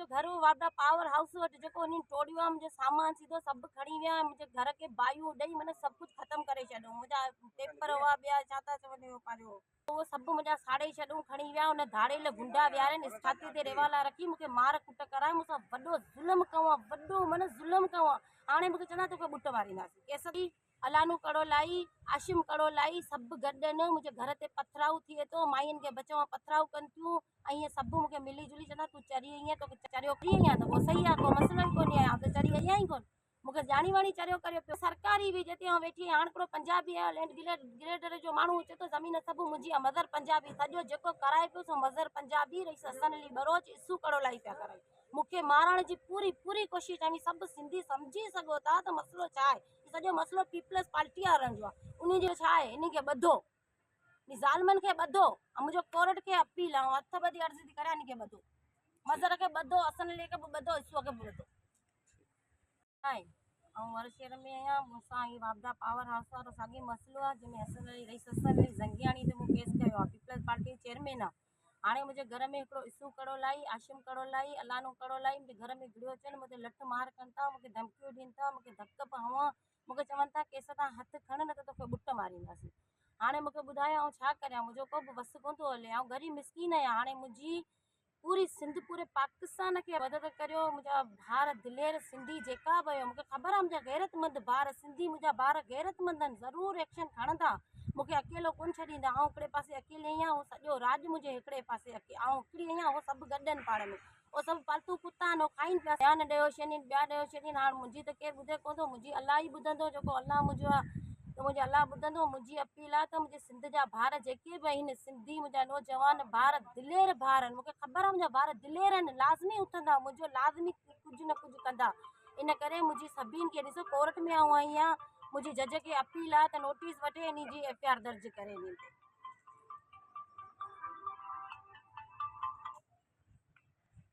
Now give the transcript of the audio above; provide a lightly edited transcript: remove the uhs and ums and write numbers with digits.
جو گهر هو واپڊا پاور هائوس وٽ جيڪو انهن ٽوڙيو آهي منهنجو سامان سيڌو سڀ کڻي ويا ۽ منهنجي گهر کي باهيون ڏئي معنيٰ سڀ ڪجهه ختم ڪري ڇڏيو منهنجا پيپر هئا ٻيا ڇا ٿا چون اهو پنهنجو اهو سڀ منهنجا ساڙي ڇڏيو کڻي ويا ان ڌاڙيل غنڊا ويهارين ڇاتي تي ريوالا رکي مون کي مار ڪٽ ڪرائي مون سان وڏو ظلم ڪيو آهي وڏو معنيٰ ظلم ڪيو آهي هاڻي مون کي چوندا توکي ٻٽ مارينداسين ڪيس الانو ڪڙو لائي، هاشم ڪڙو لائي، سڀ گڏ آهن، منهنجي گهر تي پٿراء ٿئي ٿو، ماين کي بچوان پٿراء ڪن ٿيون ۽ ائين سڀ مون کي ملي جلي چوندا تون چري آئين آهين توکي چريو ڪري آئين آهيان ته پوء صحيح آهي ڪو مسئلو ئي ڪونهي آئون ته چري آئي آهيان ئي ڪونه مون کي ڄاڻي واڻي چريو ڪريو پيو سرڪاري به جتي آئون ويٺي آهيان هاڻ هڪڙو پنجابي آيو لينڊ گريڊر جو ماڻهو چئي ٿو زمين سڀ منهنجي آهي مظهر پنجابي سڄو جيڪو ڪرائي پيو سو مظهر پنجابي رئيس حسن علي ٻروچ عيسو ڪڙو لائي پيا ڪرائين مون کي مارڻ جي پوري پوري ڪوشش اوهين سڀ سنڌي سمجهي سگهو ٿا ته مسئلو ڇا آهي هي سڄو مسئلو پيپلز پارٽي وارن جو آهي انهي جو ڇا آهي انهي کي ٻڌو انهي ظالمن کي ٻڌو ۽ منهنجو ڪورٽ کي اپيل آهي هٿ ٻڌي عرض ٿي ڪريان انهي کي ٻڌو مظهر کي ٻڌو حسن علي کي به ٻڌو عيسو کي به ٻڌو آهي آئون ور شهر ۾ آهيان مون سان هي واپڊا پاور هائوس وارو ساڳي مسئلو آهي جنهن ۾ حسن علي رئيس حسن علي زنگياڻي تي مون ڪيس ڪيو آهي پيپلز پارٽي جو چيئرمين آهي هاڻي منهنجي گهر ۾ هڪڙو عيسو ڪڙو لائي هاشم ڪڙو لائي الانو ڪڙو لائي منهنجي گهر ۾ گهڙيو اچن مون تي لٺ مار ڪن ٿا مون کي ڌمڪيون ڏين ٿا مون کي ڌڪ به هنوا مون کي چون ٿا ڪيس تان هٿ کڻ نه ته توکي ٻٽ مارينداسين هاڻي مون کي ٻڌايو آئون ڇا ڪريان منهنجو ڪو به وس ڪونه ٿو هلي آئون غريب مسڪين آهيان هاڻي منهنجي پوري سنڌ پوري پاڪستان کي مدد ڪريو منهنجا ڀار دلير سنڌي جيڪا به آهيو مونکي خبر آهي منهنجا غيرت مند ڀار سنڌي منهنجا ڀار غيرت مند آهن ضرور ايڪشن کڻندا مونکي اڪيلو ڪون ڇڏيندا آئون هڪڙي پاسي اڪيلي آهيان هو سڄو راڄ منهنجي هڪڙي پاسي آئون هڪڙي آهيان هو سڀ گڏ آهن پاڻ ۾ هو سڀ پالتو ڪتا آهن هو کائين پيا بيان ڏيو ڇڏين ٻيا ڏيو ڇڏين هاڻ منهنجي ته ڪير ٻڌي ڪون ٿو منهنجي الله ئي ٻڌندو جيڪو الله منهنجو آهي ته منهنجي الله ٻڌندو منهنجي اپيل آهي ته منهنجي سنڌ جا ڀار جيڪي به آهن سنڌي منهنجا نوجوان ڀار دلير ڀار آهن مونکي خبر آهي منهنجا ڀار دلير آهن لازمي اٿندا منهنجو لازمي ڪجهه نه ڪجهه ڪندا ان ڪري منهنجي سڀني کي ڏسو ڪورٽ ۾ آئون آئي آهيان منهنجي جج کي اپيل آهي ته نوٽيس وٺي ان جي ايف I R درج ڪري انهن تي.